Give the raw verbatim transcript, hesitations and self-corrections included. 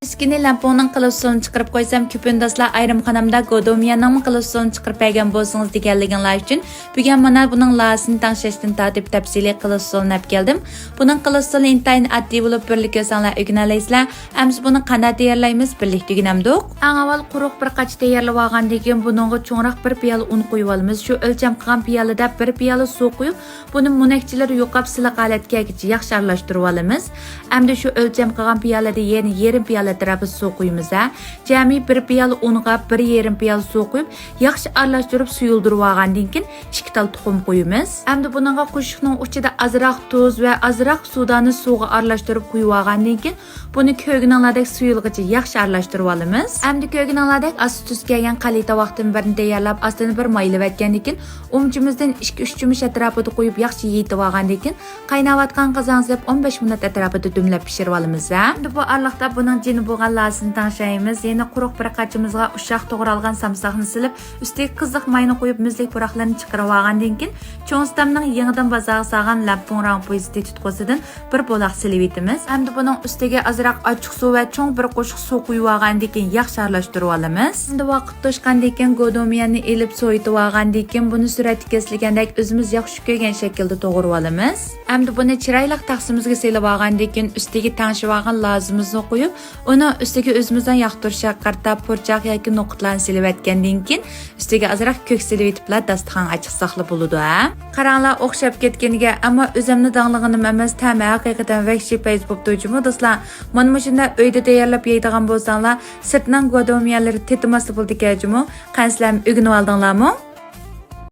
ئەسكىنى لەمپۇڭنىڭ قىلىچ ئۇسۇلىنى چىقىرىپ قويسام، كۆپىنچە دوستلار ئايرىم خانامدا گودومياننىڭمۇ قىلىچ ئۇسۇلىنى چىقىرىپ بەرگەن بولسىڭىز دېگەنلىكىڭلار ئۈچۈن بۈگۈن مانا بۇنىڭ لازىسىنى تەڭشەشتىن تارتىپ تەپسىلىي قىلىچ ئۇسۇلىنى ئەپ كەلدىم. بۇنىڭ قىلىچ ئۇسۇلى ئىنتايىن ئاددىي بولۇپ، بىرلا كۆرسەڭلار ئۆگىنەلەيسىلەر. ئەمىسە بۇنى قانداق تەييارلايمىز؟ بىرلىكتە ئۆگىنەمدۇق. ئەڭ ئاۋۋال قۇرۇق بىر قاچا تەييارلىۋالغاندىن كېيىن، بۇنىڭغا چوڭراق بىر پىيالە ئۇن قۇيۇۋالىمىز. شۇ ئۆلچەم قىلغان پىيالىدە بىر پىيالە سۇ قۇيۇپ، بۇنى مونەكچىلىرى يوقاپ، سىلىق ھالەتكە كەلگۈچە ياخشى ئارىلاشتۇرۇۋالىمىز. ئەمدى شۇ ئۆلچەم قىلغان پىيالىدە يەنە يېرىم پىيالە ئەتراپىدا سۇ قۇيىمىز ھە. جەمئىي بىر پىيالە ئۇنغا بىر يېرىم پىيالە سۇ قۇيۇپ، ياخشى ئارىلاشتۇرۇپ سۇيۇلدۇرۇۋالغاندىن كېيىن، ئىككى تال تۇخۇم قۇيىمىز. ئەمدى بۇنىڭغا قوشۇقنىڭ ئۇچىدا ئازراق تۇز ۋە ئازراق سۇدانى سۇغا ئارىلاشتۇرۇپ قۇيۇۋالغاندىن كېيىن، بۇنى كۆرگىنىڭلاردەك سۇيۇلغىچە ياخشى ئارىلاشتۇرۇۋالىمىز. ئەمدى كۆرگىنىڭلاردەك ئاستا تۈز كەلگەن قەلتە تاۋاقتىن بىرنى تەييارلاپ، ئاستىنى بىر مايلىۋەتكەندىن كېيىن، ئۇمىچىمىزدىن ئىككى ئۈچ چۆمۈچ ئەتراپىدا قۇيۇپ، ياخشى يېيىتىۋالغاندىن كېيىن، قايناۋاتقان قازانغا سېلىپ، ئون بەش مىنۇت ئەتراپىدا دۈملەپ پىشۇرۇۋالىمىز ھە. ئەمدى بۇ ئارىلىقتا بۇنىڭ جىنى بولغان لازىسىنى تەڭشەيمىز. يەنە قۇرۇق بىر قاچىمىزغا ئۇششاق توغرالغان سامساقنى سېلىپ، ئۈستىگە قىزىق ماينى قۇيۇپ، مۇزدەك پۇراقلىرىنى چىقىرىۋالغاندىن كېيىن، چوڭ ئۇستامنىڭ يېڭىدىن بازارغا سالغان لەمپۇڭ رامپۇيزىتى تۇتقۇسىدىن بىر بولاق سېلىۋېتىمىز. ئەمدى بۇنىڭ ئۈستىگە ئازراق ئاچچىق سۇ ۋە چوڭ بىر قوشۇق سۇ قۇيۇۋالغاندىن كېيىن ياخشى ئارىلاشتۇرۇۋالىمىز. ئەمدى ۋاقىت توشقاندىن كېيىن گودومياننى ئېلىپ سوۋۇتۇۋالغاندىن كېيىن بۇنى سۈرەتتە كۆرسىتىلگەندەك ئۆزىمىز ياخشى كۆرگەن شەكىلدە توغرىۋالىمىز. ئەمدى بۇنى چىرايلىق تەخسىمىزگە سېلىۋالغاندىن كېيىن ئۈستىگە تەڭشىۋالغان لازىمىزنى قويۇپ، ئۇنىڭ ئۈستىگە ئۆزىمىزنىڭ ياقتۇرۇشىغا قارىتا پۇرچاق ياكى نوقۇتلارنى سېلىۋەتكەندىن كېيىن، ئۈستىگە ئازراق كۆك سېلىۋېتىپلا داستىخانغا ئاچىقساقلا بولىدۇ ھە. قاراڭلار، ئوخشاپ كەتكىنىگە، ئەمما ئۆزۈمنى داڭلىغىنىم ئەمەس، تەمى ھەقىقەتەن ۋەھشىي پەيز بوپتۇ جۇمۇ دوستلار. مانا مۇشۇنداق ئۆيدە تەييارلاپ يەيدىغان بولساڭلار، سىرتنىڭ گودوميانلىرى تېتىماسا بولىدىكەن جۇمۇ. قېنى سىلەرمۇ ئۆگىنىۋالدىڭلارمۇ؟